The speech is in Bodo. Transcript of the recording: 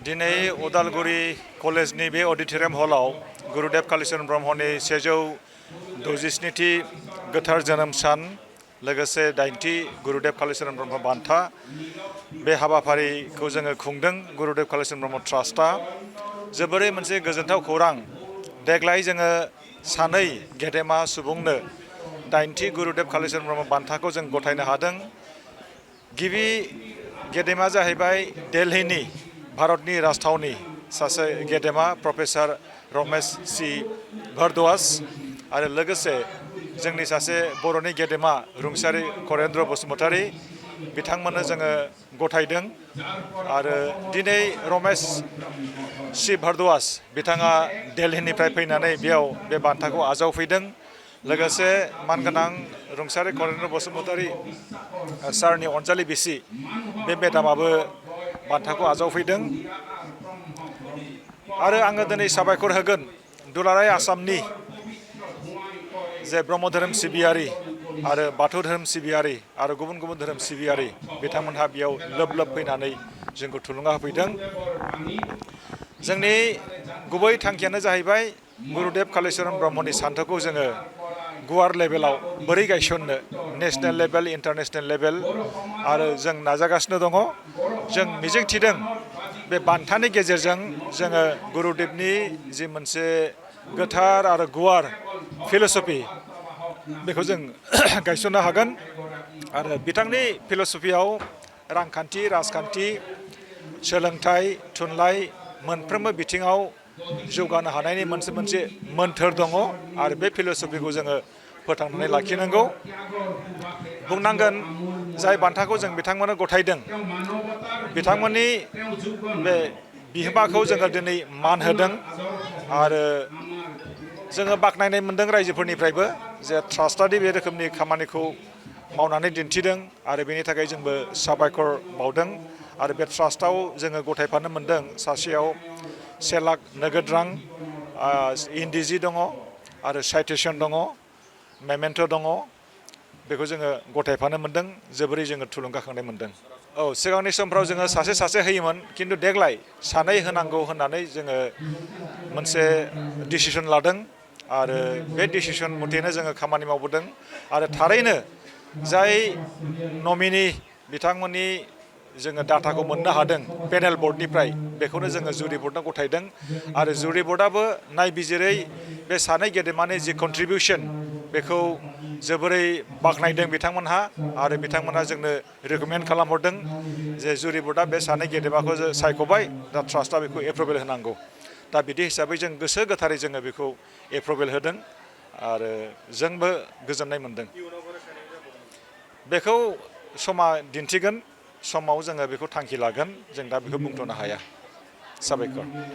दिनै उदालगुरि कलेजनि बे अडिटोरियाम हलाव गुरुदेव कालीचरण ब्रह्मनि 167थि गोथार जोनोम सान लोगोसे 8थि गुरुदेव कालीचरण ब्रह्म बान्था बे हाबाफारिखौ जोङो खुंदों। गुरुदेव कालीचरण ब्रह्म ट्रास्टआ जोबोरै मोनसे गोजोनथाव खौरां। देग्लाय जोङो सानै गेदेमा सुबुंनो 8थि गुरुदेव कालीचरण ब्रह्म बान्थाखौ जों गथायनो हादों। गिबि गेदेमा जाहैबाय दिल्लीनि भारतनि राजथावनि सासे गेदेमा प्रफेसर रमेश सि भारद्वाज आरो लोगोसे जोंनि सासे बर'नि गेदेमा रुंसारि करेन्द्र बसुमतारी बिथांमोननो जोङो गथायदों। आरो दिनै रमेश सि भारद्वाज बिथाङा दिल्लीनिफ्राय फैनानै बेयाव बे बान्थाखौ आजावफैदों। लोगोसे मानगोनां रुंसारि करेन्द्र बसुमतारी सारनि अनजालि बिसि बे मेडामाबो बान्थाखौ आजावफैदों। आरो आङो दिनै साबायखर होगोन दुलाराय आसामनि जे ब्रह्म धोरोम सिबियारि आरो बाथौ धोरोम सिबियारि आरो गुबुन गुबुन धोरोम सिबियारि बिथांमोनहा बेयाव लोब लोब फैनानै जोंखौ थुलुंगा होफैदों। जोंनि गुबै थांखियानो जाहैबाय गुरुदेव कालीचरण ब्रह्मनि सान्थौखौ जोङो गुवार लेभेलाव बोरै गायसननो, नेशनेल लेभेल, इन्टारनेशनेल लेभेल आरो जों नाजागासिनो दङ। जों मिजिंथिदों बे बान्थानि गेजेरजों जोङो गुरुदेवनि जि मोनसे गोथार आरो गुवार फिल'सफि बेखौ जों गायसननो हागोन। आरो बिथांनि फिल'सफियाव रांखान्थि, राजखान्थि, सोलोंथाइ, थुनलाइ मोनफ्रोमबो बिथिङाव जौगानो हानायनि मोनसे मोन्थोर दङ आरो बे फिल'सफिखौ जोङो फोथांनानै लाखिनांगौ। बुंनांगोन जाय बान्थाखौ जों बिथांमोननो गथायदों बिथांमोननि बे बिहोमाखौ जोङो दिनै मान होदों आरो जोङो बाख्नायनाय मोनदों रायजोफोरनिफ्रायबो जे ट्रास्टआदि बे रोखोमनि खामानिखौ मावनानै दिन्थिदों आरो बेनि थाखाय जोंबो साबायखर बावदों। आरो बे ट्रास्टआव जोङो गथायफानो मोनदों सासेयाव 1 लाख नोगोद रां, इन्दिजि दङ आरो साइटेसन दङ, मेमेन्ट' दङ। बेखौ जोङो गथायफानो मोनदों। जोबोरै जोङो थुलुंगाखांनाय मोनदों। औ, सिगांनि समफ्राव जोङो सासे सासे होयोमोन, खिन्थु देग्लाय सानै होनांगौ होननानै जोङो मोनसे डिसिसन लादों आरो बे डिसिसन मथेनो जोङो खामानि मावबोदों। आरो थारैनो जाय नमिनि बिथांमोननि जोङो डाटाखौ मोननो हादों पेनेल बर्डनिफ्राय, बेखौनो जोङो जुरि बर्डनो गथायदों। आरो जुरि बर्डआबो नायबिजिरै बे सानै गेदेमानि जि कन्ट्रिबिउसन बेखौ जोबोरै बाख्नायदों बिथांमोनहा आरो बिथांमोनहा जोंनो रेकमेन्ड खालामहरदों जे जुरि बर्डआ बे सानै गेदेमाखौ सायख'बाय, दा ट्रास्टआ बेखौ एप्रुभेल होनांगौ। दा बिदि हिसाबै जों गोसो गोथारै जोङो बेखौ एप्रुभेल होदों आरो जोंबो गोजोननाय मोनदों। बेखौ समा दिन्थिगोन, समाव जोङो बेखौ थांखि लागोन। जों दा बेखौ बुंथ'नो हाया। साबायखर।